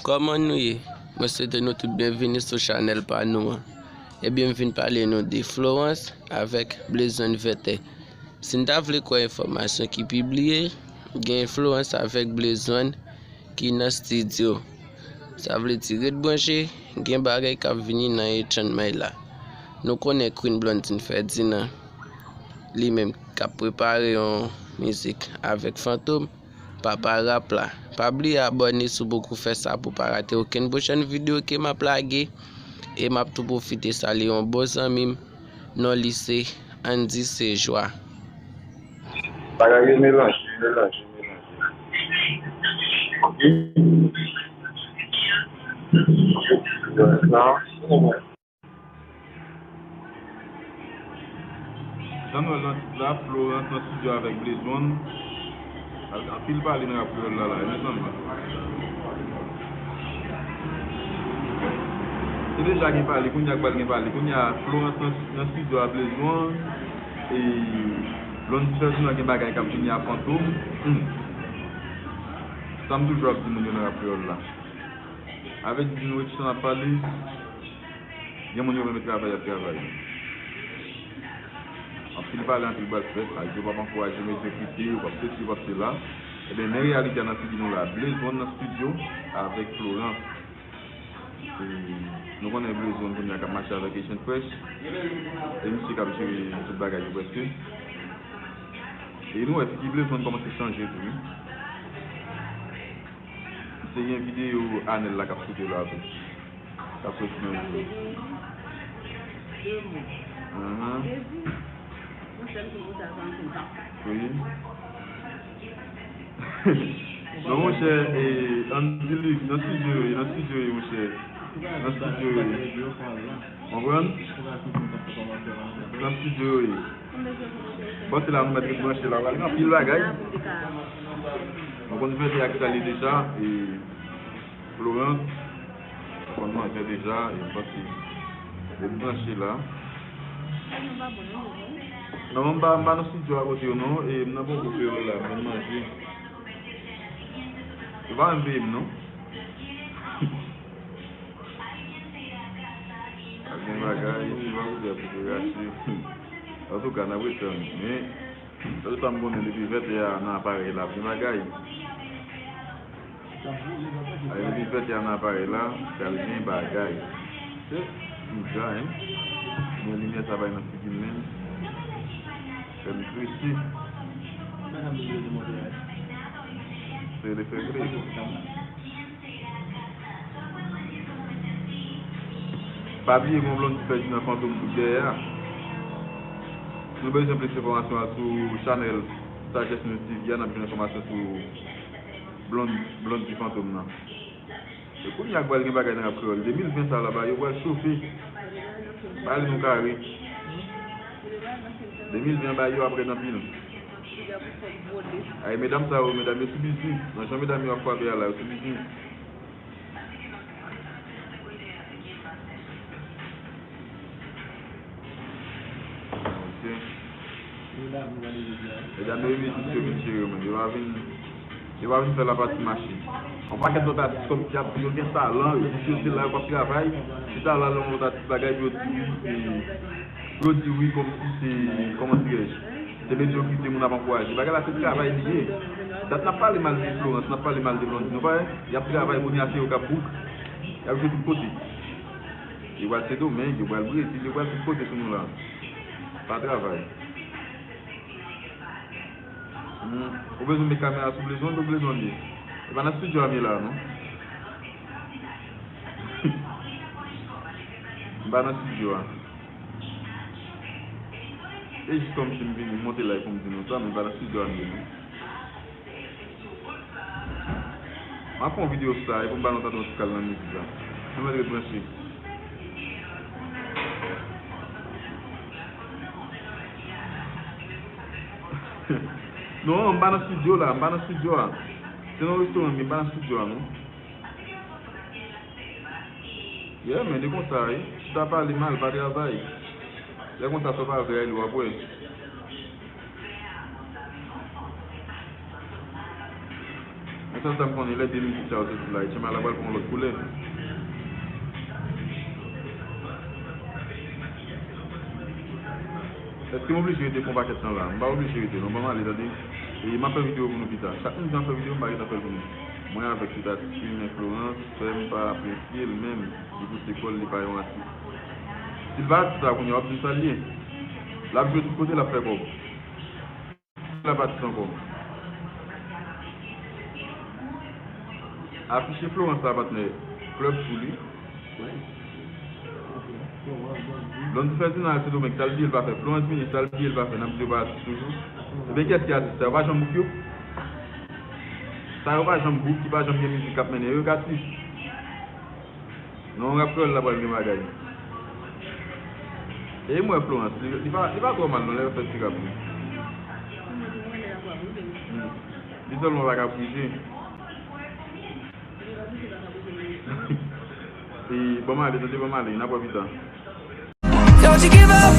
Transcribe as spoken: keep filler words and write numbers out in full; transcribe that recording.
Kòman nou ye? Mwen swete nou tout byenvini sou chanèl pa nou an. Ebyen, m vin pale nou de Florence avèk Blaze One Vètè. Si n ta vle kwè enfòmasyon ki pibliye, gen Florence avèk Blaze One ki nan estidyo. Sa vle di, ret branche, gen bagay k ap vini nan etchanjman la. Nou konnen Queen Blondine Ferdinand, li menm k ap prepare yon mizik avèk Fantom, papa rap la. Pa bliye abòne si w poko fè sa pou w pa rate okenn pwochèn videyo ke m ap lage. E m ap tou pwofite salye yon bon zanmi m, non li se Andy Sejoie. Bagay yo melanje, melanje, melanje. Jan nou wè l nan tit la, Florence nan estidyo avèk Blaze One. Al gen anpil pale nan rap kreyòl la, la, wi, mezanmi. Se deja gen pale, kounye a k pral gen pale. Kounye a, Florence nan, nan estidyo a Blaze One. E Blondedy Ferdinand gen bagay k ap vini a Fantom. Hmm. Sa m toujou ap di moun yo nan rap kreyòl la. Avèk di nou Edson ap pale, gen moun yo renmen travay, y ap travay. Anpil pale, anpil pral fèt, ak yo p ap ankouraje medyokrite, yo p ap sesi, yo p ap sela. Ebyen, men reyalite a nan figi nou la, Blaze One nan estidyo avèk Florence. E nou konnen Blaze One kounye a k ap mache avèk Asian Fresh. E misye k ap jere tout bagay yo prèske. E nou wè figi Blaze One kòmanse chanje tou, wi. Se gen videyo Anel la k ap soute la tou. K ap soti nan YouTube. Ahn. Wi. Non, monchè, e, Andy Luc, nan estidyo yo ye, nan estidyo yo ye, monchè. Nan estidyo yo ye. Konprann? Nan estidyo yo ye. Bon, se la nou mèt ret branche la. Pral gen anpil bagay. Nou konn fè de ak sa li deja. E Florence, konn manje deja, e m panse ret branche la. Non, m pa, m pa nan estidyo a kote yo, non, e m nan Bòko Kreyòl la, m vin manje. Yo pa menm peye m, non. Ap gen bagay, se pa kote a pou te rache. Antouka, n ap ret tann, men Sa se sa m konnen depi vèt è a nan aparèy la, ap gen bagay. Ay, depi vèt è a nan aparèy la, pral gen bagay. Deja, hein? Men limyè sa bay nan figi m menm. Fè m krese. Se lefevre. Pa bliye gon Blondy Ferdinand Fantom tout dèyè a. Si nou bezwen plis enfòmasyon, al sou chanèl Sagesse News T V a, n ap jwenn enfòmasyon sou Blondy, Blondy Fantom nan. E kounye a k pral gen bagay nan rap kreyòl. De mil ven sa la ba yo pral chofe. Pale nou kare. De mil ven ba yo ap rèd anpil. Ay, medam sa yo, medam yo sou biznis. Nan jan medam yo ap frape a la, yo sou biznis. Ok. Medam yo vin jis yo vin jere yo menm. Yo pa vin, yo pa vin fè lapati mache. Yon pakèt lòt atis kòm ki ap di yo gen talan, yo di si yo te la yo p ap travay. Si talan lòt atis bagay, yo di wi, e, yo di wi kòmsi se, kòman dirèj, se medyokrite moun ap ankouraje. Bagay la se travay li ye. Dat n ap pale mal de Florence, n ap pale mal de Blondy. Nou pa wè, y ap travay kounye a se yo k ap bouk. Y ap jwe tout kote. Yo pral Sendomeng, yo pral Brezil, yo pral tout kote sou nou la. Pa travay. Hmm. Ou bezwen met kamera sou Blezon, ou Blezon li ye. E pa nan estidyo a m ye la, non. M pa nan estidyo a. E jis kòmsi m vini, m monte live pou m di nou sa, men m pa nan estidyo a m ye, non. M ap fè yon videyo sou sa, e pou m ba nou tande yon ti kal nan mizik la. Nou mèt ret branche. Non, m pa nan estidyo la, m pa nan estidyo a. Se nan restoran m ye, m pa nan estidyo a, non. Yeah, men e konsa, wi. Chita pale mal, pa travay. Lè konsa, sa w pa vle a, w ap wè. Sèl sa m konnen, lè de mizik sa yo soti la, Etchenmala pral pran yon lòt koulè. Èske m oblije rete pou yon pakèt tan la? M pa oblije rete non, ban m ale tande. E m ap fè videyo pou nou pita. Chak moun di m ap fè videyo, m pa gentan fè l pou nou. Mwen avèk Tita Team, men Florence fè m pa apresye l menm. Li pouse kò l, li pa yon atis. Si l pa atis la kounye a, w ap di m sa l ye. L ap jwe tout kote, l ap fè kòb. La pa atis ankò. Afiche Florence la, patnè. Club sou li. Blondy Ferdinand al Sendomeng, sa l bliye l pa fè. Florence vini, sa l bliye l pa fè. N ap di yo pa atis toujou. Ebyen, kiyès ki atis? Sa yo pa janm book yo? Sa yo pa janm book, ki pa janm gen mizik k ap mennen yo, yo k atis. Non, rap kreyòl la pral gen bagay. E m wè Florence, li, li pa, li pa twò mal non, lè yo fè ti rap li. Hmm. Li sèlman pa ka bouje. E ban m ale, tande, ban m ale, n ap wè pita. Don't you give up.